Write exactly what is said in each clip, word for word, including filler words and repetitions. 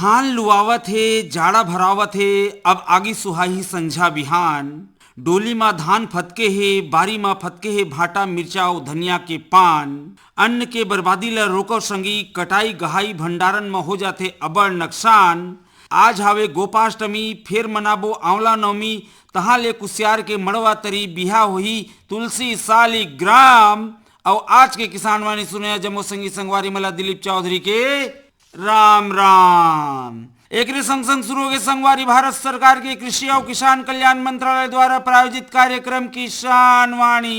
धान लुआवत हे, जाड़ा भरावत हे, अब आगी सुहाही संझा बिहान। डोली म धान फतके हे, बारी म फतके हे भांटा, मिर्चा अउ धनिया के पान। अन्न के बर्बादी ल रोकव संगी, कटाई, गहाई, भंडारण म हो जाथे अब्बड़ नकसान। आज हावे गोपाष्टमी, फेर मनाबो आंवला नवमी, तहां ले कुसियार के मड़वा तरी, बिहा होही तुलसी सालिग्राम। अउ आज के किसान वाणी सुनइया जम्मो संगी संगवारी मन ला दिलीप चौधरी के राम राम। एकरे संग संग शुरू होगे संगवारी भारत सरकार के कृषि अउ किसान कल्याण मंत्रालय द्वारा प्रायोजित कार्यक्रम किसान वाणी।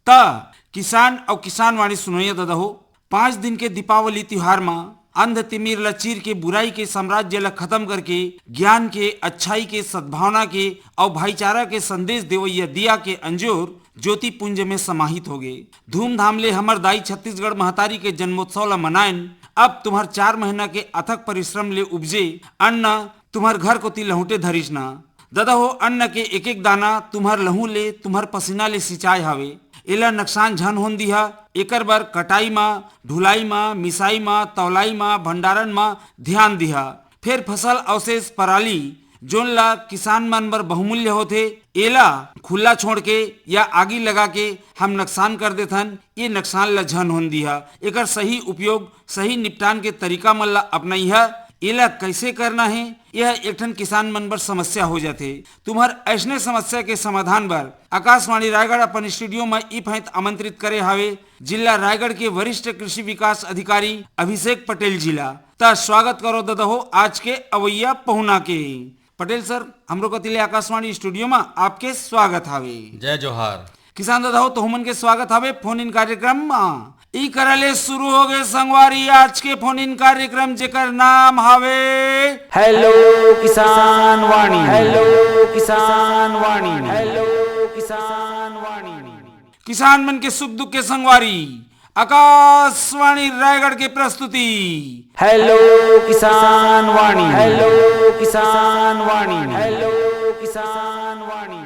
त किसान अउ किसान वाणी सुनइया ददा हो, पांच दिन के दीपावली तिहार म अंध तिमिर ल चीर के बुराई के साम्राज्य ल खत्म करके ज्ञान के, अच्छाई के, सद्भावना के अउ भाईचारा के संदेश देवइया दिया के अंजोर ज्योति पुंज में समाहित होगे। धूमधाम ले हमर दाई छत्तीसगढ़ महतारी के जन्मोत्सव ल मनायन। अब तुम्हर चार महीना के अथक परिश्रम ले उपजे अन्न तुम्हर घर कोति लहुंटे धरिस ना। ददा हो, अन्न के एक एक दाना तुम्हर लहू ले, तुम्हर पसीना ले सिंचाय हावे। एला नकसान झन होन दिहा। एकर बर कटाई म, ढुलाई म, मिसाई म, तौलाई म, भंडारण म ध्यान दिहा। फेर फसल अवशेष पराली, जोन ला किसान मन बर बहुमूल्य होथे, एला खुला छोड़ के या आगी लगा के हम नकसान कर देथन। ये नकसान ला झन होन दिहा। एकर सही उपयोग, सही निपटान के तरीका मन ला अपनइहा। एला कैसे करना हे, यह एक ठन किसान मन बर समस्या हो जाथे। तुम्हर ऐसने समस्या के समाधान बर आकाशवाणी रायगढ़ अपन स्टूडियो म ई फैंत आमंत्रित करे हावे जिला रायगढ़ के वरिष्ठ कृषि विकास अधिकारी अभिषेक पटेल जी ला। त स्वागत करो ददा हो आज के अवैया पहुना के। पटेल सर, हमरो कति ले आकाशवाणी स्टूडियो म आपके स्वागत हावे। जय जोहार। किसान ददा हो, तुहमन के स्वागत हावे फोन इन कार्यक्रम म। ई करा ले शुरू होगे संगवारी आज के फोन इन कार्यक्रम, जेकर नाम हावे हेलो किसान वाणी। हेलो किसान वाणी। हेलो किसान वाणी। किसान मन के सुख दुख के संगवारी आकाशवाणी रायगढ़ के प्रस्तुति हेलो किसान वाणी। हेलो किसान वाणी। हेलो किसान वाणी।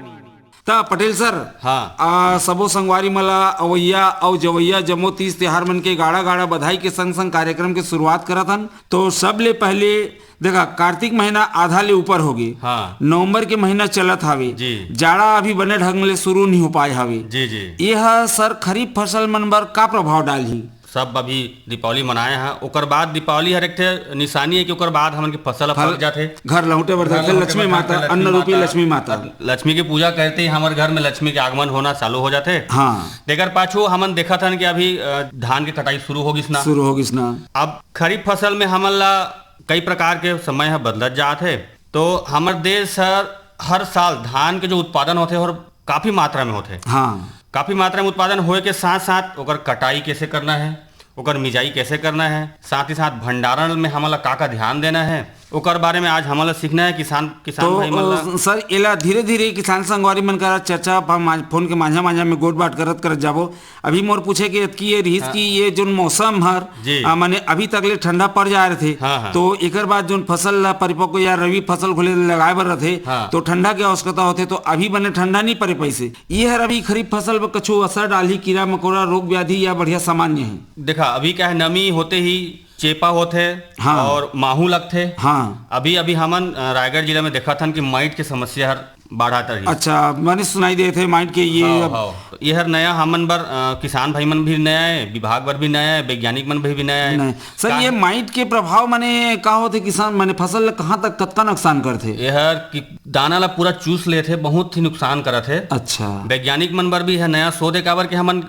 त पटेल सर, हाँ। आ, सबो संगवारी मन ला अवैया अउ जवैया जम्मो तीज तिहार मन के गाड़ा गाड़ा बधाई के संग संग कार्यक्रम के शुरुआत करत हन। तो सबले पहले देखा, कार्तिक महीना आधा ले ऊपर होगे। हाँ। नवंबर के महीना चलत हावे। जी। जाड़ा अभी बने ढंग ले शुरू नहीं हो पाए हावे। जी, जी। ये ह सर खरीफ फसल मन बर का प्रभाव डालही? सब अभी दीपावली मनाए हैं, ओकर बाद दीपावली हर एक ठे निशानी है कि ओकर बाद हमन के फसल ह फल पक जाथे। घर लहुटे बर घर धरथे, लहुटे लक्ष्मी बर माता, धरथे, अन्न लक्ष्मी रूपी माता। लक्ष्मी माता। लक्ष्मी की पूजा करते ही हमर घर में लक्ष्मी के आगमन होना चालू हो जाथे। हाँ। तेकर पाछू हमन देखत हन कि अभी, अ, धान के कटाई शुरू हो गिस ना। शुरू हो गिस ना। अब खरीफ फसल में हमन ला कई प्रकार के समय ह बदलत जात हे। तो हमर देश हर, हर साल धान के जो उत्पादन होथे, और काफी मात्रा में होथे। हाँ। काफी मात्रा में उत्पादन होए के साथ साथ ओकर कटाई कैसे करना है, ओकर मिजाई कैसे करना है, साथ ही साथ भंडारण में हमन ला का का ध्यान देना है, ओकर बारे में आज हमन ला सीखना है किसान, किसान तो, भाई मन ला। अ, सर, एला धीरे-धीरे किसान संगवारी मन करा चर्चा पा-, मा-, फोन के माझा-माझा में गोठ-बात करत-करत जाबो। अभी मोर पूछे के एतकी ये रिहिस हाँ। कि ये जोन मौसम हर, जी। आ, माने अभी तक ले ठंडा पड़ जा रहे थे, हाँ, हाँ। तो एकर बाद जोन फसल ला परिपक्व या रबी फसल घोले लगाए बर रथे, हाँ। तो ठंडा के आवश्यकता होथे, तो अभी बने ठंडा नहीं पड़े पैसे। ये हर अभी खरीफ फसल पर कछु असर डालही, कीड़ा मकोड़ा, रोग व्याधि या बढ़िया सामान्य है? देखा, अभी क्या है, नमी होते ही चेपा होथे हाँ। और माहू लगथे। हाँ। अभी, अभी हमन, अ, रायगढ़ जिला में देखत हन कि माइट के समस्या हर बाढ़त रही। अच्छा, माने सुनाई देत हे माइट के ये हाँ, अब हाँ। ये हर नया हमन बर, अ, किसान भाई मन भी नया है, विभाग बर भी नया है, वैज्ञानिक मन भी, भी नया है। नहीं। सर, का ये माइट के प्रभाव माने का होथे किसान, माने फसल ल कहाँ तक कतका नुकसान करथे? ये हर कि दाना ला पूरा चूस लेथे, बहुत ही नुकसान करत हे। अच्छा। वैज्ञानिक मन बर भी है नया शोध है, काबर के हमन, अ,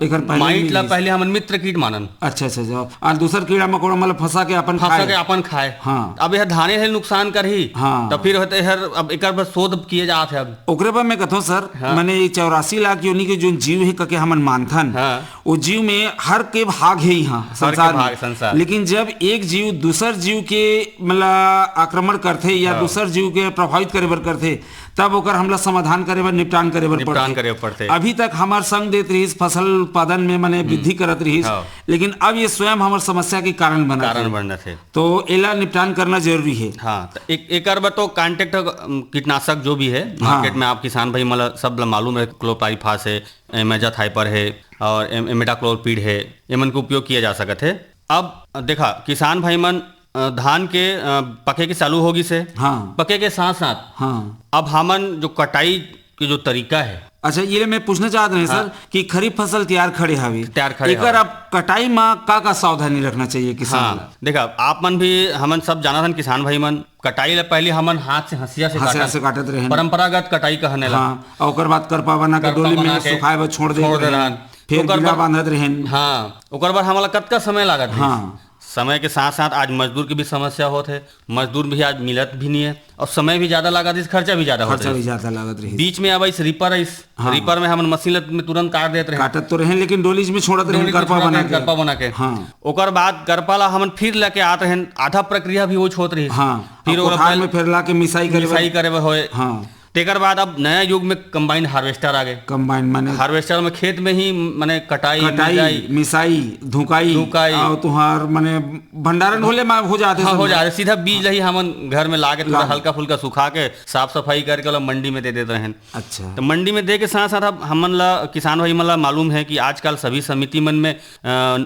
एकर पहले माइट नहीं ला रिहिस। पहले हमन मित्र कीट मानन। अच्छा, अच्छा, अच्छा। और दूसर कीड़ा मकोड़ा मतलब फंसा के अपन फंसा खाए। के अपन खाए। हाँ। अब यह धाने हे नुकसान करही। हाँ। तो फिर होते हर अब एकर बर शोध किए जात है अब। ओकरे बर मैं कथों सर, हाँ। माने ये चौरासी लाख योनि के जोन जीव हे कके हमन मानथन, हाँ। वो जीव में हर के भाग हे यहाँ हर के संसार में। भाग संसार। लेकिन जब एक जीव दूसर जीव के मतलब आक्रमण करथे या हाँ। दूसर जीव के प्रभावित करे बर करथे, तब ओकर हमला समाधान करे बर, निपटान करे बर निपटान पड़थे। करे बर पड़थे। अभी तक हमर संग देत रहिस, फसल उत्पादन में माने हम्म। वृद्धि करत रहिस, हाँ। लेकिन अब ये स्वयं हमर समस्या के कारण बनत कारण हे। बनत हे। तो एला निपटान करना जरूरी हे। हाँ, तो एक, एकर बर तो कॉन्टैक्ट, अम, कीटनाशक जो भी है, हाँ। मार्केट में आप किसान भाई मन ला सब ला मालूम है, क्लोपाइरिफास है, एमेजाथाइपर है और एम-, इमिडाक्लोपिड है, एमन के उपयोग किया जा सकत है। अब देखा, किसान भाई मन अ, धान के, अ, पके के चालू हो गिस हे। हाँ। पके के साथ-साथ हाँ। अब हमन जो कटाई के जो तरीका हे। अच्छा, ये मैं पूछना चाहत रहें, हाँ। सर, कि खरीफ फसल तैयार खड़े हवे, तैयार खड़े एकर हवे। अब कटाई म का-का सावधानी रखना चाहिए किसान हाँ, ला? देखा, आप मन भी, हमन सब जानत हन, किसान भाई मन, कटाई ला पहली हमन हाथ से, हंसिया से हंसिया काटत, से काटत रहेन। परंपरागत कटाई कहने ला। हाँ, अउ ओकर बाद करपा बना के करपा डोली में बना के सुखाए बर छोड़ देत छोड़ दे रहेन। रहेन। फिर ओकर बीड़ा बाद बांधत रहेन। हाँ, ओकर बाद हमला कतका समय लागत रहिस? हाँ। समय के साथ-साथ आज मजदूर के भी समस्या होत हे, मजदूर भी आज मिलत भी नहीं है और समय भी ज्यादा लागत रहिस, खर्चा भी ज्यादा होत खर्चा रहिस। भी ज्यादा लागत रहिस। बीच में अब इस रीपर, इस हाँ। रीपर में हमन मशीन ल-, में तुरंत काट देत रहेन। काटत तो रहेन, लेकिन डोलीज में छोड़त रहेन, डोलीज में करपा छोड़त बना रहेन, के। करपा बना के। हाँ। ओकर बाद करपा ला हमन फिर लेके आत रहेन, आधा प्रक्रिया भी वो होत रहिस। हाँ। फिर अब ओला कोठार पहले में फिर ला के मिसाई करे मिसाई बर। करे बर होय। हाँ। तेकर बाद अब नया युग में कंबाइन हार्वेस्टर आ गे। कंबाइन माने हार्वेस्टर में खेत में ही, माने, कटाई, कटाई, मिसाई, मिसाई, धुकाई, धुकाई। अउ तुहार, माने, भंडारण होले मा हो जाथे हाँ, सब हो में। जाथे। सीधा बीज ला ही हमन घर में ला के थोड़ा ला। हल्का फुल्का सुखा के साफ सफाई करके ओला मंडी में दे देत रहेन। अच्छा। तो मंडी में दे के साथ साथ अब हमन ला, किसान भाई मन ला मालूम है कि आजकल सभी समिति मन में, अ,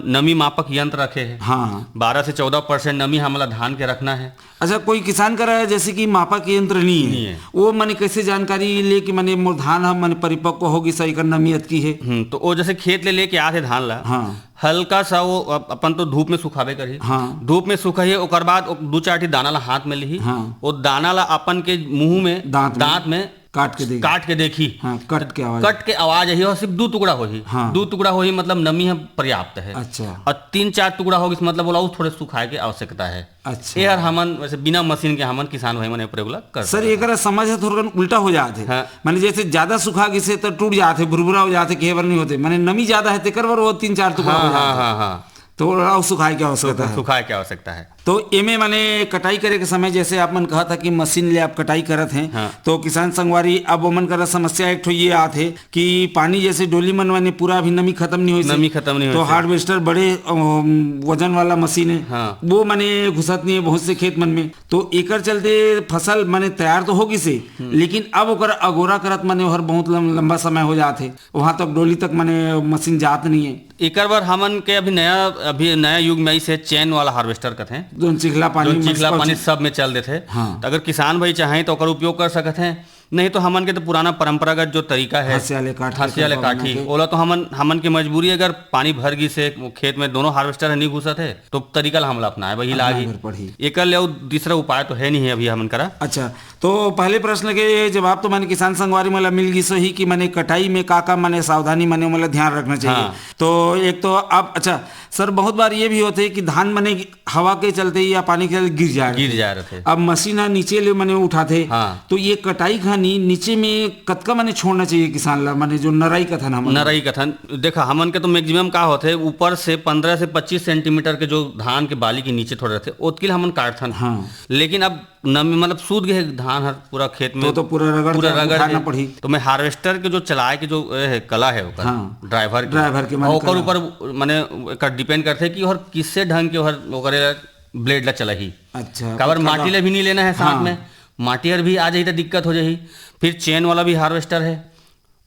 नमी मापक यंत्र रखे हैं। हाँ। बारह से चौदह परसेंट नमी हमन ला धान के रखना है। अच्छा, कोई किसान करा जैसे कि मापक यंत्र नहीं है, नहीं है। वो माने कैसे जानकारी ले कि माने मोर धान ह माने परिपक्व हो गिस, एकर नमी अतकी है? हम्म, तो वो जैसे खेत ले लेके आथे धान ला, हाँ। हल्का सा वो अप-, अपन तो धूप में सुखावे करही। हाँ। धूप में सुखाही, ओकर बाद ओ दू चार ठी दाना ला हाथ में लिही। हाँ। वो दाना ला अपन के मुंह में, दांत में दांत में काट के देखी। काट के देखी। हाँ, कट के आवाज। कट के आवाज आही और सिर्फ दू टुकड़ा होही। हाँ। दू टुकड़ा होही, मतलब नमी ह पर्याप्त है। अच्छा। और तीन चार टुकड़ा हो गिस, मतलब ओला अउ थोड़े सुखाए के आवश्यकता है। अच्छा। ये हर हमन वैसे बिना मशीन के हमन किसान भाई मन ये प्रयोग ला कर सर, सकत हन। एकर समझ ह थोड़कन उल्टा हो जात हे। हाँ। माने जैसे ज्यादा सुखा गिसे तो टूट जात हे, भुरभुरा हो जात हे, कहे बर नहीं होते। माने नमी ज्यादा है, तेकर बर वो तीन चार टुकड़ा हाँ, हो जात हाँ, हे। हाँ, हाँ। तो ओला अउ सुखाए के आवश्यकता तो है। सुखाए के आवश्यकता है। तो एमे माने कटाई करे के समय जैसे आप मन कहा था कि मशीन ले आप कटाई करत हैं, हाँ। तो किसान संगवारी अब ओमन करा समस्या एक ठो ये आत हे कि पानी जैसे डोली मन माने पूरा अभी नमी खत्म नहीं होइस हे। नमी खत्म नहीं तो होइस हे। हार्वेस्टर बड़े, अम, वजन वाला मशीन है, हाँ। वो माने घुसत नहीं है बहुत से खेत मन में, तो एकर चलते फसल माने तैयार तो हो गिस हे, हम्म। लेकिन अब ओकर अगोरा करत माने ओहर बहुत लम-, लंबा समय हो जात हे, वहां तक डोली तक माने मशीन जात नहीं है। एकर बर हमन के अभी नया, अभी नया युग में आइस हे चेन वाला हार्वेस्टर कथे। जोन चिखला पानी जो में चिखला सब पानी चीज सब में चल देथे। हाँ। तो अगर किसान भाई चाहें तो ओकर उपयोग कर सकत हैं, नहीं तो हमन के तो पुराना परंपरागत जो तरीका है, हंसिया ले काट के हंसिया ले करपा बना काटही, के। ओला तो हमन, हमन के मजबूरी, अगर पानी भर गिस हे खेत में, दोनों हार्वेस्टर ह नहीं घुसत है, तो तरीका ला हमला अपनाए बर ही अपनाए लागही। बर पड़ही। एकर ले अउ दूसरा उपाय तो है नहीं है अभी हमन करा। अच्छा, तो पहले प्रश्न के जवाब तो माने किसान संगवारी मन ला मिल गिस होही कि माने कटाई में का-का माने सावधानी माने ओमन ला ध्यान रखना चाहिए। हाँ। तो एक तो अब, अच्छा सर, बहुत बार ये भी होथे कि धान माने हवा के चलते या पानी के चलते गिर जाए गिर रथे। जाए रथे। अब मशीन ह नीचे ले माने उठाथे, हाँ। तो ये कटाई खानी नीचे में कतका माने छोड़ना चाहिए किसान ला, माने जो नराई कथन हमन? नराई कथन, देखा, हमन के तो मैक्सिमम का होथे, ऊपर से पन्द्रह से पच्चीस सेंटीमीटर के जो धान के बाली के नीचे थोड़ा रथे, ओतकी ल हमन काटथन। हाँ। लेकिन अब नमी, मतलब सूत गए धान हर पूरा खेत में। तो, तो पूरा रगड़ पूरा के रगड़ उठाना के। पड़ही। तो मैं हार्वेस्टर के जो चलाए के जो, ए, है, कला है ओकर, हाँ। ड्राइवर के। ड्राइवर के माने ओकर कला। ऊपर माने एकर डिपेंड करथे कि ओहर किसे ढंग के ओहर ओकरे ब्लेड ला चलाही। अच्छा, काबर पत्थर माटी ला। ला भी नहीं लेना है साथ हाँ। में, माटी हर भी आ जाही तो दिक्कत हो जाही। फिर चेन वाला भी हार्वेस्टर है।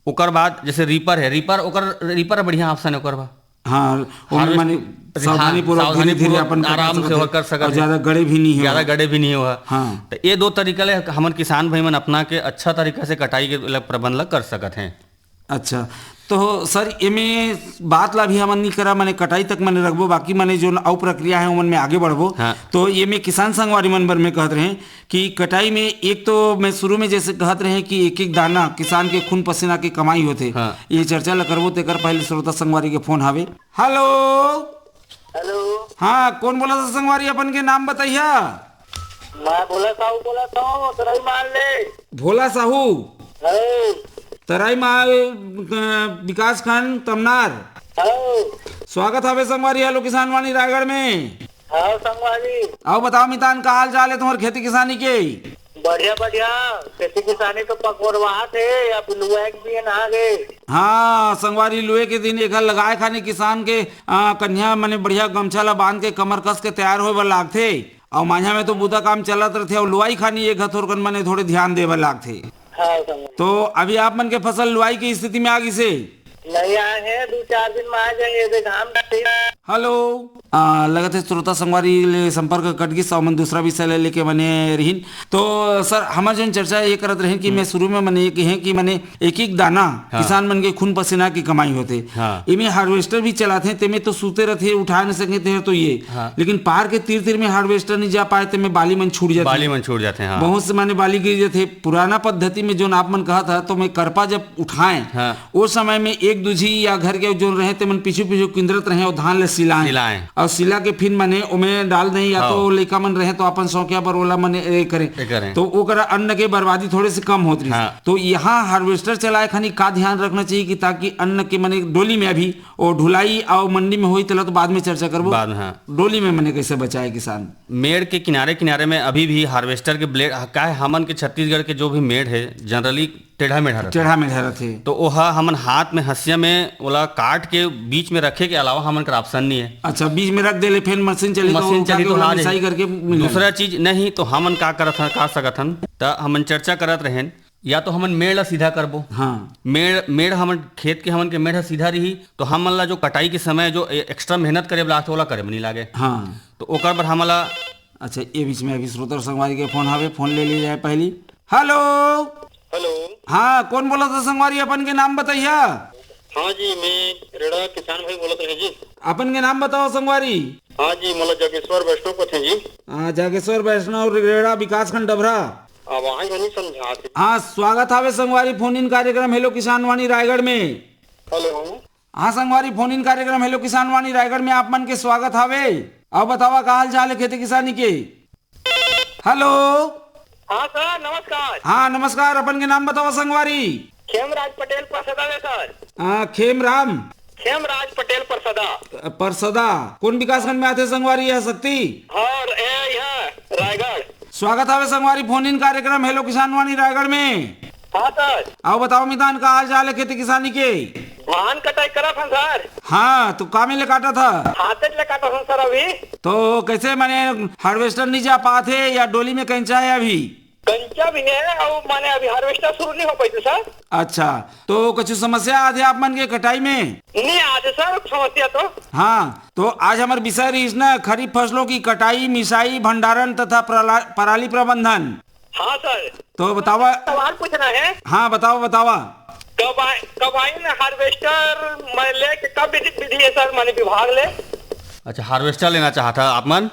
ओकर बाद जैसे रीपर है, रीपर ओकर, रीपर बढ़िया ऑप्शन है ओकर बा। हाँ, ओमे हार्वेस्ट माने हाँ, सावधानीपूर्वक, सावधानीपूर्वक धीरे-धीरे अपन कटा आराम से सकत ओकर है। कर सकत और है। ज्यादा गड़े भी नहीं ज्यादा होगा। गड़े भी नहीं होगा। हाँ। तो ये दो तरीका ले हमन किसान भाई मन अपना के अच्छा तरीका से कटाई के ल-, प्रबंध ला कर सकत हैं। अच्छा, तो सर, एमे बात ला भी हमन नहीं करा, माने कटाई तक माने रखबो, बाकी माने जो अउ प्रक्रिया है, ओमन में आगे बढ़बो। हाँ। तो एमे किसान संगवारी मन बर में कहत रहे कि कटाई में एक तो मैं शुरू में जैसे कहत रहे कि एक-एक दाना किसान के खून पसीना के कमाई होथे। हाँ। ये चर्चा ला करबो, तेकर पहले श्रोता संगवारी के फोन हावे। हेलो। हेलो। हाँ, कौन बोला था संगवारी? अपन के नाम बताइया। मैं भोला साहू बोला था, तराई माल ले। भोला साहू। हाँ। तराई माल, अ, विकास खंड तमनार। हाँ। स्वागत हावे संगवारी, हेलो किसान वाणी रायगढ़ में। हाँ संगवारी। अउ बताओ मितान, का हाल चाल है तुम्हारे खेती किसानी के? बढ़िया बढ़िया। खेती किसानी तो पकोरवाहत है, अब लुए के दिन आ गए। हाँ संगवारी, लुए के दिन एक लगाए खानी किसान के, आ, कन्या मने बढ़िया गमछा ला बांध के कमर कस के तैयार होए बर लागथे। अउ माझा में तो बुता काम चलत रथे, अउ लुआई खानी एक हथोरकन मने थोड़े ध्यान दे बर लागथे। हाँ संगवारी। तो अभी आप मन के फसल लुआई की स्थिति में आ गिसे? नहीं आए हैं, दो चार दिन में आ जाएंगे, अभी घाम डाली। हेलो। आ, लगत हे श्रोता संगवारी ले संपर्क कट गिस, अउ मन दूसरा विषय ले लेके मने रहिन। तो सर, हमर जोन चर्चा ये करत रहिन कि मैं शुरू में मने ये कहे कि मने एक एक दाना किसान मन के खून पसीना की कमाई होथे। हाँ। एमे हार्वेस्टर भी चलाथे, तेमे तो सूते रथे, उठा नहीं सके, ते तो ये। हाँ। लेकिन पार के तीर तीर में हार्वेस्टर नहीं जा पाए, तेमे बाली मन छूट जाथे। बाली मन छूट जाथे, हाँ। बहुत से माने बाली गिर जाथे। पुराना पद्धति में जोन आप मन कहा था, तो मैं करपा जब उठाएं, हाँ। उस समय में एक दूजी या घर के जोन रहे, ते मन पीछू पीछू किंदरत रहे और धान ले सिलाएं। सिलाएं। और सिला के फिर मने ओमे डाल दें, या हाँ। तो लइका मन रहे तो अपन शौकिया बर ओला मने ए करें। ए करें। तो ओकर अन्न के बर्बादी थोड़े से कम होत रही। हाँ। तो यहाँ हार्वेस्टर चलाए खानी का ध्यान रखना चाहिए कि ताकि अन्न के मने डोली में अभी ओ ढुलाई और मंडी में होई, तेला तो बाद में चर्चा करबो। बाद में, हाँ। डोली में मने कैसे बचाए किसान? मेड़ के किनारे किनारे में अभी भी हार्वेस्टर के ब्लेड, काहे हमन के छत्तीसगढ़ के जो भी मेड़ है, जनरली टेढ़ा मेढ़ा रहथे। टेढ़ा मेढ़ा रहथे। तो ओहा हमन हाथ में हंसिया में ओला काट के बीच में रखे के अलावा हमन कर ऑप्शन नहीं है। अच्छा, बीच में रख देले, फिर मशीन चली तो मशीन उठा चली के तो ओला आ जाही। मिसाई करके मिल दूसरा जाही। चीज नहीं तो हमन का करत हन, का सकत हन, त हमन चर्चा करत रहेन, या तो हमन मेड़ ला सीधा करबो। हाँ। मेड़, मेड़ हमन खेत के हमन के मेड़ ह सीधा रही, तो हमन ला जो कटाई के समय जो ए-, एक्स्ट्रा मेहनत करे ला लागथे, ओला करे में नहीं लागे। हाँ। तो ओकर बर हमन ला अच्छा, ये बीच में अभी श्रोता संगवारी के फोन हवे, फोन ले ली जाए पहली। हेलो। हेलो। हाँ, कौन बोला था संगवारी? अपन के नाम बताइया। हाँ जी, मैं रेड़ा किसान भाई बोलत रहे जी। अपन के नाम बताओ संगवारी। हाँ जी, मोला जागेश्वर वैष्णव कथे जी। हाँ, जागेश्वर वैष्णव, रेड़ा विकासखंड डभरा। अब वहाँ नहीं समझा थे। हाँ, स्वागत हावे संगवारी फोन इन कार्यक्रम हेलो किसान वाणी रायगढ़ में। हेलो। हाँ संगवारी, फोन इन कार्यक्रम हेलो किसान वाणी रायगढ़ में आप मन के स्वागत हावे। अब बतावा का हाल चाल है खेती किसानी के? हेलो। हाँ सर, नमस्कार। हाँ नमस्कार, अपन के नाम बतावा संगवारी। खेमराज पटेल परसदा ले सर। हाँ, खेमराम। खेमराज पटेल परसदा। परसदा, कौन विकासखंड में आथे संगवारी, यह शक्ति? और ए, यह रायगढ़। स्वागत हावे संगवारी फोन इन कार्यक्रम हेलो किसान वाणी रायगढ़ में। हाँ सर। आओ बताओ मितान, का हाल चाल है खेती किसानी के? धान कटाई करत हन सर। हाँ, तो का में ले काटत ह? हाथे ले काटत हन सर अभी। तो कैसे माने हार्वेस्टर नहीं जा पात हे या डोली में कैंचा है अभी? कंचा भी है और माने अभी हार्वेस्टर शुरू नहीं हो पाई सर। अच्छा, तो कुछ समस्या आथे आप मन के कटाई में? नहीं आथे सर, समस्या तो। हाँ, तो आज हमर विषय रहिस ना खरीफ फसलों की कटाई, मिसाई, भंडारण तथा प्रला-, पराली प्रबंधन। हाँ सर। तो बतावा। सवाल पूछना है। हाँ, बतावा, बतावा। कबाइन, कबाइन हार्वेस्टर मैं लेके कब विधि, विधि है सर, माने विभाग ले? अच्छा, हार्वेस्टर लेना चाहत ह आप मन?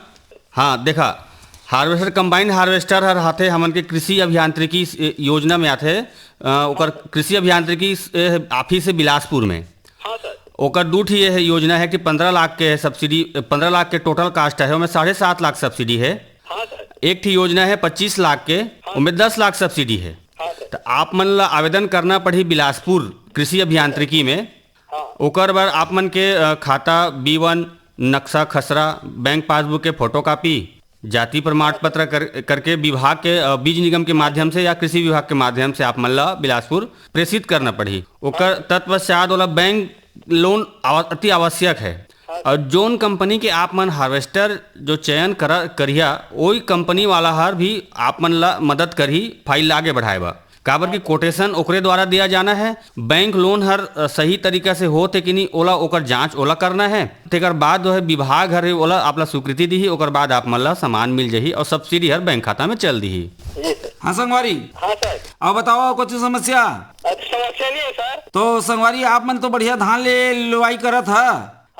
हाँ, देखा, हार्वेस्टर, कंबाइन हार्वेस्टर हर आथे हमन के कृषि अभियांत्रिकी स-, योजना में आथे। अ, ओकर कृषि अभियांत्रिकी स-, ए, ऑफिस है बिलासपुर में। हाँ सर। ओकर दू ठी ये है योजना है कि पन्द्रह लाख के सब्सिडी, पन्द्रह लाख के टोटल कास्ट है, ओमे साढ़े सात लाख सब्सिडी है। हाँ सर। एक ठी योजना है पच्चीस लाख के, हाँ। ओमे दस लाख सब्सिडी है। हाँ सर। तो आप मन ला आवेदन करना पड़ही बिलासपुर कृषि अभियांत्रिकी में। हाँ। ओकर बर आप मन के, अ, खाता, बी वन, नक्शा, खसरा, बैंक पासबुक के फोटोकॉपी, जाति प्रमाण पत्र कर, करके विभाग के, अ, बीज निगम के माध्यम से या कृषि विभाग के माध्यम से आप मन ला बिलासपुर प्रेषित करना पड़ही। ओकर तत्पश्चात ओला बैंक लोन आव-, अति आवश्यक है। हाँ। और जोन कंपनी के आप मन हार्वेस्टर जो चयन करा, करिहा, ओई कंपनी वाला हर भी आप मन ला मदद करही फाइल ला आगे बढ़ाए बर। काबर कि कोटेशन ओकरे द्वारा दिया जाना है, बैंक लोन हर, अ, सही तरीका से होत हे कि नहीं, ओला, ओकर जांच ओला करना है। तेकर बाद जो है विभाग हर ओला, आप ला स्वीकृति दिही, ओकर बाद आप मन ला सामान मिल जही और सब्सिडी हर बैंक खाता में चल दिही। जी सर। हाँ संगवारी। हाँ सर। अब बताओ कुछ समस्या? अब समस्या नहीं है सर। तो संगवारी, आप मन तो बढ़िया धान ले लुवाई करत ह,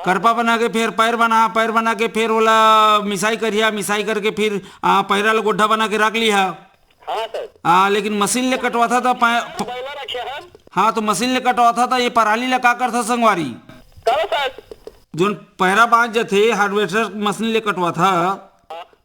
करपा बना के फेर पैर बना, पैर बना के फेर ओला मिसाई करिहा, मिसाई करके फिर, आ, पैरा ल गोड्ढा बना के रख लिहा। हाँ सर। आ, लेकिन मशीन ले कटवाथा त पै-, प-, बैला रखे हन। हाँ, तो मशीन ले कटवाथा त ये पराली ला का करथा संगवारी? करो सर। जोन पैरा बांच जथे, हार्वेस्टर मशीन ले कटवाथा, हाँ।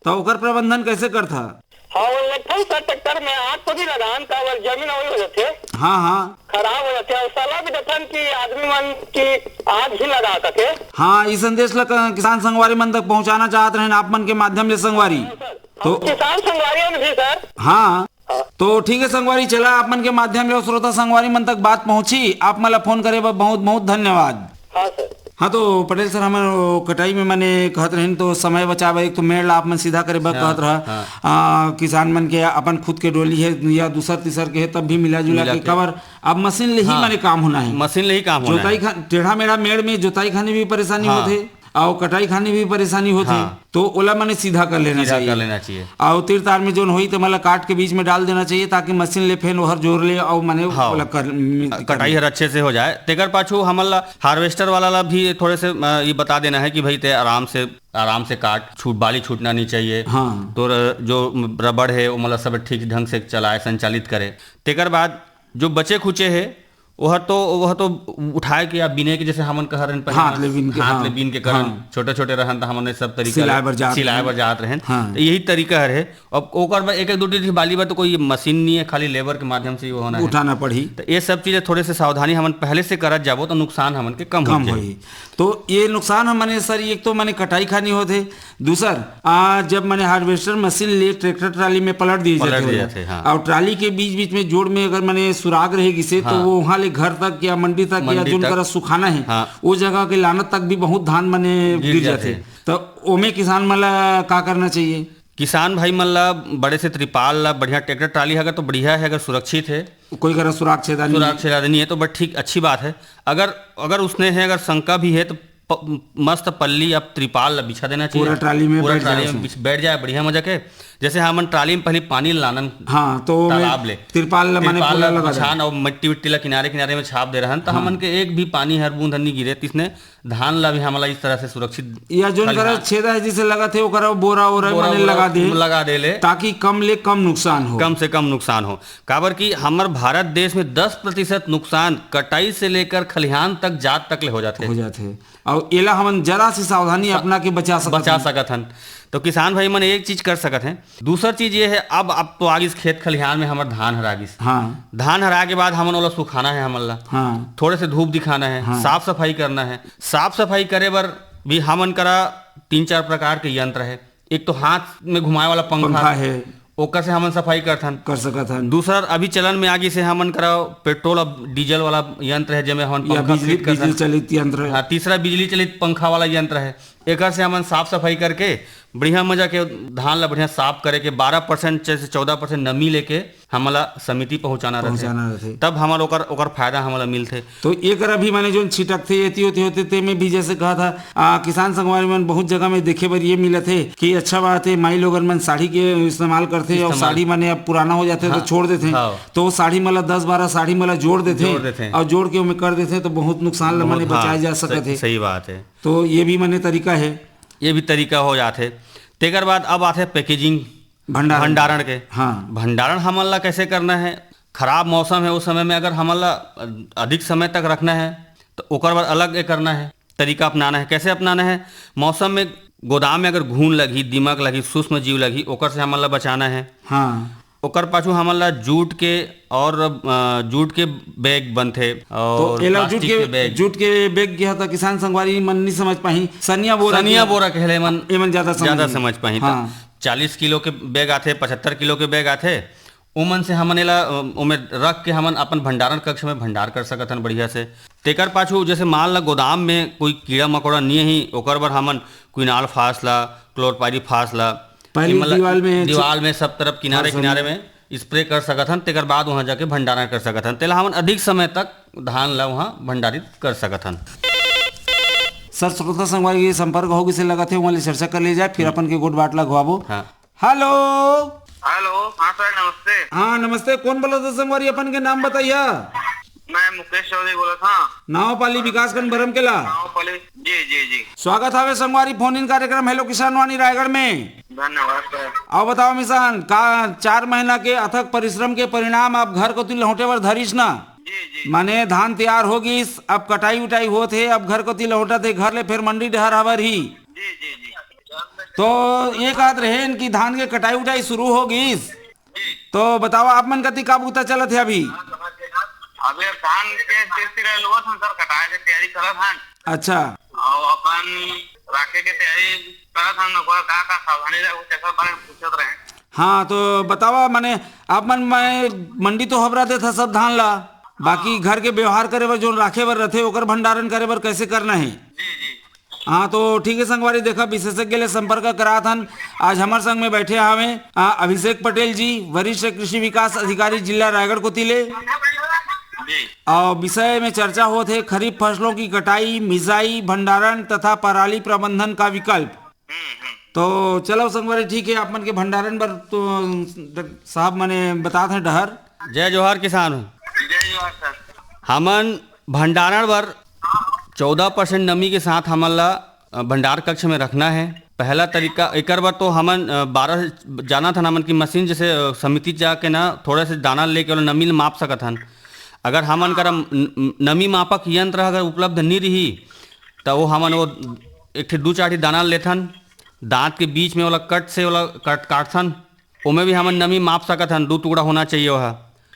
त ओकर प्रबंधन कैसे करथा? हाँ, वो लगथन सर ट्रैक्टर में आग तो नहीं लगान, काबर जमीन वही हो जाथे। हाँ, हाँ। खराब हो जाथे, और सलाह भी देथन कि आदमी मन की आग ही लगा सके। हाँ, ई संदेश ला क-, किसान संगवारी मन तक पहुँचाना चाहत रहेन आप मन के माध्यम ले संगवारी। हाँ सर। तो हम किसान संगवारी मन भी सर। हाँ। हाँ। तो ठीक है संगवारी, चला आप मन के माध्यम ले श्रोता संगवारी मन तक बात पहुँची, आप मन ला फोन करे बर बहुत बहुत धन्यवाद। हाँ सर। हाँ, तो पटेल सर, हमन वो कटाई में मने कहत रहिन, तो समय बचावे, एक तो मेड़ ला आप मन सीधा करे बर हाँ, कहत रहा। हाँ। आ, किसान मन के अपन खुद के डोली है या दूसर तीसर के है, तब भी मिला जुला मिला के के। काबर अब मशीन ले ही हाँ। मने काम होना है। मशीन ले ही काम होना जोताई है। खा-, टेढ़ा मेढ़ा मेड़ में जोताई खाने भी परेशानी हाँ। होत है। अउ कटाई खानी भी परेशानी होथे, हाँ। तो ओला माने सीधा कर लेना सीधा चाहिए। कर लेना चाहिए। अउ तीर तार में जोन होही, ते मन ला काट के बीच में डाल देना चाहिए, ताकि मशीन ले फेन ओहर जोर ले अउ माने हाँ। ओला कर, मि-, क-, कर कटाई ले। हर अच्छे से हो जाए। तेकर पाछू हमन ला हार्वेस्टर वाला ला भी थोड़े से, अ, ये बता देना है कि भाई, ते आराम से, आराम से काट, छूट, बाली छूटना नहीं चाहिए। हाँ। तोर जो रबड़ है, वो मतलब सब ठीक ढंग से चलाए, संचालित करे। तेकर बाद जो बचे खुचे हे, वह तो, वह तो उठाए के या बीने के, जैसे हमन कह रहे हैं पहले, हाथ ले बीन के, हाथ हाँ। ले बीन के करन, हाँ। छोटे-छोटे रहन, त हमन सब तरीका सिलाए ले बर जात सिलाए रहन। बर जात रहन। हाँ। त यही तरीका हर हे। अब ओकर बर एक, एक, दो, दो बाली बर तो कोई मशीन नहीं है, खाली लेबर के माध्यम से ही वो होना है। उठाना पड़ही। त ये सब चीजें थोड़े से सावधानी हमन पहले से करत जाबो, तो नुकसान हमन के कम हो कम जाही। होही। तो ये नुकसान हमन, सर, एक तो माने कटाई खानी होथे, दूसर, आ, जब माने हार्वेस्टर मशीन ले ट्रैक्टर ट्राली में पलट दिए पलट जाथे दिए ओला। जाथे, हाँ। अउ ट्राली के बीच-बीच में जोड़ में अगर माने सुराग रह गिसे, तो हाँ। वो वहाँ ले घर तक या मंडी तक या मंडी जोन तक। करा सुखाना है, हाँ। वो जगह के लानत तक भी बहुत धान माने गिर गिर जाथे। जाथे। तो ओमे किसान मन ला का करना चाहिए? किसान भाई मन ला बड़े से त्रिपाल ला, बढ़िया ट्रैक्टर ट्राली है अगर तो बढ़िया है, अगर सुरक्षित है। कोई करा सुराग छेदा नहीं सुराग है। छेदा नहीं है तो बस ठीक, अच्छी बात है। अगर, अगर उसने है, अगर शंका भी है तो प-, मस्त पल्ली या त्रिपाल ला बिछा देना चाहिए। पूरा ट्राली में पूरा बैठ जाए ट्राली में उसमें। बिछ-, बैठ जाए बढ़िया मजा के। जैसे हमन ट्राली में पहले पानी लानन हाँ, तो ओमे तालाब ले। तिरपाल ला माने तिरपाल पूरा ला लगा दे। बिछान और मिट्टी विट्टी ला किनारे किनारे में छाप दे रहन, त हाँ। हमन के एक भी पानी हर बूंद हर नहीं गिरे, तिसने धान ला भी हमला इस तरह से सुरक्षित या जोन खलिहान करा छेदा है, जिसे लगा थे, ओकरा बोरा ओरा बोरा माने बोरा लगा दे, लगा दे ले। ताकि कम ले कम नुकसान हो। कम से कम नुकसान हो। काबर कि हमर भारत देश में दस प्रतिशत नुकसान कटाई से लेकर खलिहान तक जात तक ले हो जाथे। हो जाथे। अउ एला हमन जरा सी सावधानी सा-, अपना के बचा सकत बचा हन। सकत हन। तो किसान भाई मन एक चीज कर सकत हैं। दूसर चीज ये है, अब, अब तो आगिस खेत खलिहान में हमर धान हर आगिस। हाँ। धान हरा के बाद हमन ओला सुखाना है हमन ला। हाँ। थोड़े से धूप दिखाना है, हाँ। साफ सफाई करना है। साफ सफाई करे बर भी हमन करा तीन चार प्रकार के यंत्र है। एक तो हाथ में घुमाए वाला पंखा पंखा है। ओकर से हमन सफाई करथन। कर सकत हन। दूसरा अभी चलन में आगे से हमन करा पेट्रोल अब डीजल वाला यंत्र है, जेमे हमन या पंखा बिजली, फिट करथन। बिजली चलित यंत्र। हाँ, तीसरा बिजली चलित पंखा वाला यंत्र है। एकर से हमन साफ सफाई करके बढ़िया मजा के धान ला बढ़िया साफ करे के बारह परसेंट से चौदह परसेंट नमी लेके हमला समिति पहुंचाना रहथे। पहुंचाना रहथे। तब हमन ओकर, ओकर फायदा हमला मिलथे। तो एकर अभी माने जोन छिटकथे, एती ओती होथे, ते में भी जैसे कहा था, आ, किसान संगवारी मन बहुत जगह में देखे बर ये मिलत हे कि अच्छा बात है, माई लोगन मन साड़ी के इस्तेमाल करथे और इस्तेमाल। साड़ी माने अब पुराना हो जाथे तो हाँ। छोड़ देथे। हाँ। तो वो साड़ी मन ला दस बारह साड़ी मन ला जोड़ देथे जोड़ देथे। और जोड़ के ओमे कर देथे, तो बहुत नुकसान ला बहुत, माने हाँ, बचाए जा सकत सही, हे। सही बात है। तो ये भी माने तरीका है। ये भी तरीका हो जाथे। तेकर बाद अब आथे पैकेजिंग, भंडारण। भंडारण के। हाँ। भंडारण हमन ला कैसे करना है? खराब मौसम है, उस समय में अगर हमन ला अधिक समय तक रखना है, तो ओकर बर अलग ये करना है, तरीका अपनाना है। कैसे अपनाना है? मौसम में गोदाम में अगर घुन लगही, दीमक लगही, सूक्ष्म जीव लगही, ओकर से हमन ला बचाना है। हाँ। ओकर पाछू हमन ला जूट के और, अ, जूट के बैग बनथे और तो एला जूट प्लास्टिक के, के बैग। जूट के बैग के ह त किसान संगवारी मन नहीं समझ पाही। सनिया बोरा सनिया के बोरा कहले मन एमन ज्यादा समझ ज्यादा नहीं। समझ पाही। हाँ। चालीस किलो के बैग आथे, पचहत्तर किलो के बैग आथे, ओमन से हमन एला, अ, ओमे रख के हमन अपन भंडारण कक्ष में भंडार कर सकत हन बढ़िया से। तेकर पाछू जैसे मान ल गोदाम में कोई कीड़ा मकोड़ा नहीं ही, ओकर बर हमन क्विनाल फास ला, क्लोरपाइरीफास ला, पहले एमन ला दीवाल में दीवाल में सब तरफ किनारे फास किनारे में स्प्रे कर सकत हन, तेकर बाद वहां जाके भंडारण कर सकत हन। तेला हमन अधिक समय तक धान ला वहां भंडारित कर सकत हन। सर, श्रोता संगवारी के संपर्क हो गिसे लगत हे, वहां ले चर्चा कर ले जाए, फिर अपन के गोठ बात ला घुआबो। हाँ। हेलो। हेलो, हाँ सर, नमस्ते। हाँ, नमस्ते। कौन बोलत हे संगवारी, अपन के नाम बताइया। मैं मुकेश चौधरी बोलत हंव। नावपाली विकासखंड बरमकेला। नावपाली, जी, जी, जी। स्वागत हावे संगवारी, फोन इन कार्यक्रम हेलो किसान वाणी रायगढ़ में। धन्यवाद सर। अउ बताओ मिसान, का चार महीना के अथक परिश्रम के परिणाम आप घर कोती लौटे बर धरिस ना? जी, जी। माने धान तैयार हो गिस, अब कटाई उटाई होत हे, अब घर कोती लौटत हे, घर ले फेर मंडी डहर हबर ही। जी, जी, जी। तो ये कहत रहेन कि धान के कटाई उटाई शुरू हो गिस। जी। तो बताओ, आप मन कति का बुता चलत हे अभी? अभी अब धान के सिलसिला लोगत हन सर, कटाए के तैयारी करत हन। अच्छा। अउ अपन राखे के तैयारी करत हन, ओकर का का सावधानी रहे, तेकर बारे में पूछत रहे। हाँ, तो बतावा, माने आप मन, माने मंडी तो हबरा देत ह सब धान ला, बाकी हाँ। घर के व्यवहार करे बर, जोन राखे बर रथे, ओकर भंडारण करे बर कैसे करना हे? जी, जी। हाँ, तो ठीक है संगवारी, देखा, विशेषज्ञ ले संपर्क करात हन। आज हमर संग में बैठे हावे, आ, अभिषेक पटेल जी, वरिष्ठ कृषि विकास अधिकारी जिला रायगढ़ कोती ले। जी। और विषय में चर्चा होत हे खरीफ फसलों की कटाई, मिजाई, भंडारण तथा पराली प्रबंधन का विकल्प। हम्म, हम्म। तो चलो संगवारी, ठीक है, आप मन के भंडारण बर तो साहब मने बतात हे डहर। जय जोहार किसान। जय जोहार सर। हमन भंडारण बर चौदह परसेंट नमी के साथ हमन ला, अ, भंडार कक्ष में रखना है। पहला तरीका एकर बर तो हमन, अ, बारह जानत हन हमन की मशीन, जैसे, अ, समिति जाके ना थोड़ा से दाना लेके ओला नमी ल माप सकत हन। अगर हमन करा न-, न-, नमी मापक यंत्र अगर उपलब्ध नहीं रही, त वो हमन वो एक ठे दू चार ठी दाना लेथन, दांत के बीच में ओला कट से ओला काट, काटथन, ओमे भी हमन नमी माप सकत हन, दू टुकड़ा होना चाहिए वह।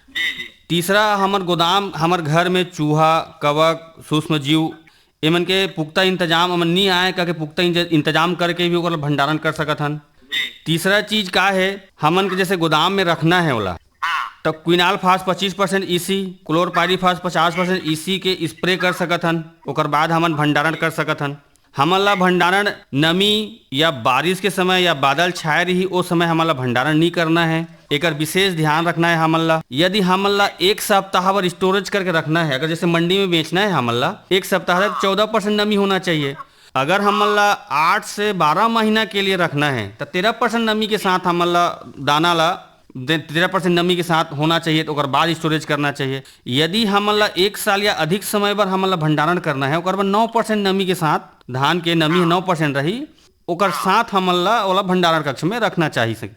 जी, जी। तीसरा, हमर गोदाम, हमर घर में चूहा, कवक, सूक्ष्म जीव, एमन के पुख्ता इंतजाम, हमन नी आए करके पुख्ता इंज-, इंतजाम करके भी ओकर भंडारण कर सकत हन। जी। तीसरा चीज का है, हमन के जैसे गोदाम में रखना है ओला, हाँ। तो क्विनाल फास पच्चीस परसेंट ईसी, क्लोरपाइरीफास पचास परसेंट ईसी के स्प्रे कर सकत हन, ओकर बाद हमन भंडारण कर सकत हन। हमन ला भंडारण नमी या बारिश के समय या बादल छाए रही, ओ समय हमन ला भंडारण नहीं करना है। एकर विशेष ध्यान रखना है हमन ला। यदि हमन ला एक सप्ताह भर स्टोरेज करके रखना है, अगर जैसे मंडी में बेचना है हमन ला, एक सप्ताह तक चौदह परसेंट नमी होना चाहिए। अगर हमन ला आठ से बारह महीना के लिए रखना है, तो तेरह परसेंट नमी के साथ हमन ला दाना ला दे-, तेरह परसेंट नमी के साथ होना चाहिए, तो ओकर बाद स्टोरेज करना चाहिए। यदि हमन ला एक साल या अधिक समय बर हमन ला भंडारण करना है, ओकर बर नौ परसेंट नमी के साथ, धान के नमी नौ परसेंट रही, ओकर साथ हमन ला ओला भंडारण कक्ष में रखना चाहिए। जी।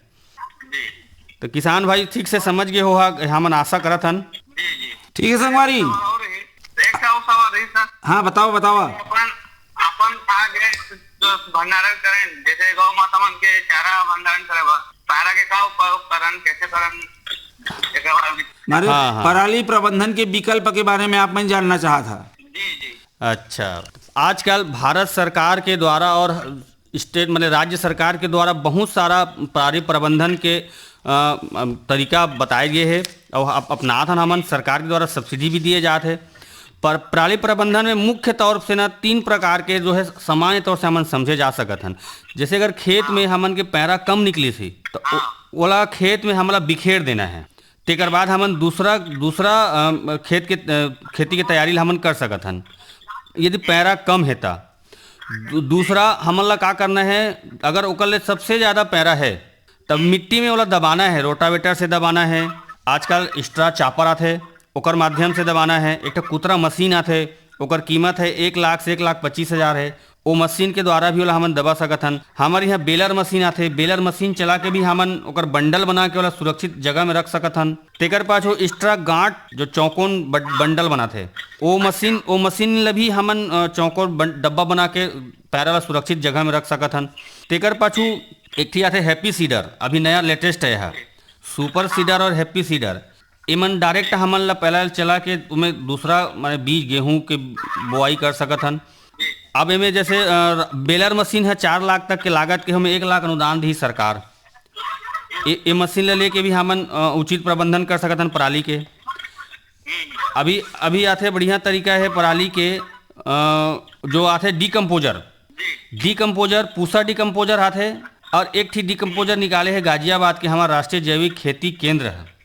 तो किसान भाई ठीक से समझ गए हो, हा-, हमन आशा करत हन। जी, जी। ठीक है संगवारी। और, और एक ठा और सवाल रही सर। हाँ, बताओ, बताओ। अपन, अपन खा के जो भंडारण करें, जैसे गौ माता मन के चारा भंडारण करे बर, पैरा के का उप-, उपकरण, कैसे करन, एकर बारे में। मारे हाँ, हाँ। पराली प्रबंधन के विकल्प के बारे में आप मन जानना चाहत हा। जी, जी। अच्छा, आजकल भारत सरकार के द्वारा और स्टेट, माने राज्य सरकार के द्वारा बहुत सारा पराली प्रबंधन के, अ, तरीका बताए गए हे और अप-, अपनात हन हमन, सरकार के द्वारा सब्सिडी भी दिए जात हे। पर पराली प्रबंधन में मुख्य तौर से ना तीन प्रकार के जो है सामान्य तौर से हमन समझे जा सकत हन। जैसे अगर खेत में हमन के पैरा कम निकलिस ही, तो ओ-, ओला खेत में हमला बिखेर देना है। तेकर बाद हमन दूसरा, दूसरा, अ, खेत के, अ, खेती के तैयारी ला हमन कर सकत हन, यदि पैरा कम हे ता। दू-, दूसरा हमन ला का करना है, अगर ओकर ले सबसे ज्यादा पैरा है, तब मिट्टी में ओला दबाना है, रोटावेटर से दबाना है। आजकल स्ट्रा चॉपर आथे, ओकर माध्यम से दबाना है। एक ठो कुतरा मशीन आथे, ओकर कीमत है एक लाख से एक लाख पच्चीस हजार है। ओ मशीन के द्वारा भी ओला हमन दबा सकत हन। हमर इहाँ बेलर मशीन आथे, बेलर मशीन चला के भी हमन ओकर बंडल बना के ओला सुरक्षित जगह में रख सकत हन। तेकर पाछू स्ट्रा गांठ, जो चौकोन बड-, बंडल बनाथे, ओ मशीन, ओ मशीन ल भी हमन, अ, चौकोन बन-, डब्बा बना के पैरा ला सुरक्षित जगह में रख सकत हन। तेकर पाछू एक ठी आथे हैप्पी सीडर, अभी नया लेटेस्ट है यह, सुपर सीडर और हैप्पी सीडर। एमन डायरेक्ट हमन ला पैरा ला चला के ओमे दूसरा, माने बीज गेहूं के बोआई कर सकत हन। अब एमे जैसे, अ, बेलर मशीन है, चार लाख तक के लागत के, हमें एक लाख अनुदान दी सरकार। ए, ए मशीन ला लेके भी हमन, अ, उचित प्रबंधन कर सकत हन पराली के। अभी, अभी आथे बढ़िया तरीका है पराली के, अ, जो आथे डिकम्पोजर, डिकम्पोजर, पूसा डिकम्पोजर आथे, और एक ठी डिकम्पोजर निकाले है गाजियाबाद के, हमार राष्ट्रीय जैविक खेती केंद्र है।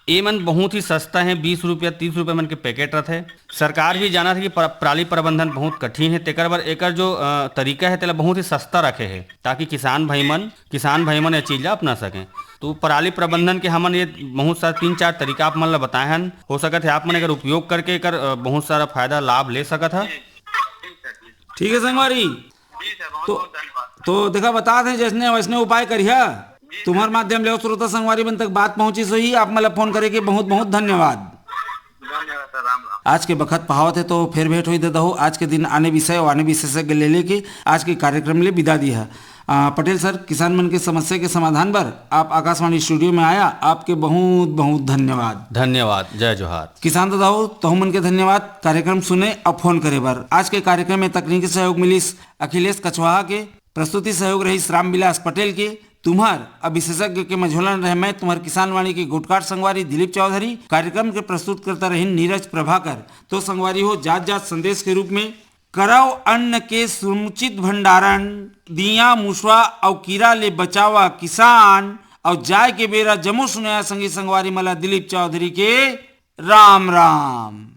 एमन बहुत ही सस्ता है, बीस रुपया, तीस रुपया मन के पैकेट रथे। सरकार भी जानत है कि पर-, पराली प्रबंधन बहुत कठिन है, तेकर बर एकर जो, अ, तरीका है, तेला बहुत ही सस्ता रखे है, ताकि किसान भाई मन, किसान भाई मन ये चीज ला अपना सकें। तो पराली प्रबंधन के हमन ये बहुत सारा तीन चार तरीका आप मन ला बताए हन, हो सकत है आप मन एकर उपयोग करके एकर, अ, बहुत सारा फायदा लाभ ले सकत है। ठीक है संगवारी, जी सर, बहुत तो, बहुत धन्यवाद। तो देखा, बता दें, जैसने वैसने उपाय करिहा, तुम्हार माध्यम ले श्रोता संगवारी मन तक बात पहुंचिस होही। आप मन ला फोन करे के बहुत बहुत धन्यवाद। धन्यवाद सर, राम राम। आज के बखत पावत है तो फिर भेंट होई दे दहो। आज के दिन आने विषय और आने विशेषज्ञ ले लेके आज के कार्यक्रम ले विदा दिहा। आ, पटेल सर, किसान मन के समस्या के समाधान बर आप आकाशवाणी स्टूडियो में आया, आपके बहुत बहुत धन्यवाद। धन्यवाद, जय जोहार। किसान दादा हो, तहु मन के धन्यवाद कार्यक्रम सुने और फोन करे बर। आज के कार्यक्रम में तकनीकी सहयोग मिलिस अखिलेश कछवाहा के, प्रस्तुति सहयोग रहिस रामविलास पटेल के। तुम्हार अउ विशेषज्ञ के मझोलन रहे मैं, तुम्हार किसानवाणी के गोठकार संगवारी दिलीप चौधरी। कार्यक्रम के प्रस्तुतकर्ता रहिन नीरज प्रभाकर। तो संगवारी हो, जात जात संदेश के रूप में, करव अन्न के समुचित भंडारण, दिया, मुसवा अउ कीरा ले बचावा किसान। अउ जाय के बेरा जम्मो सुनइया संगी संगवारी मन ला दिलीप चौधरी के राम राम।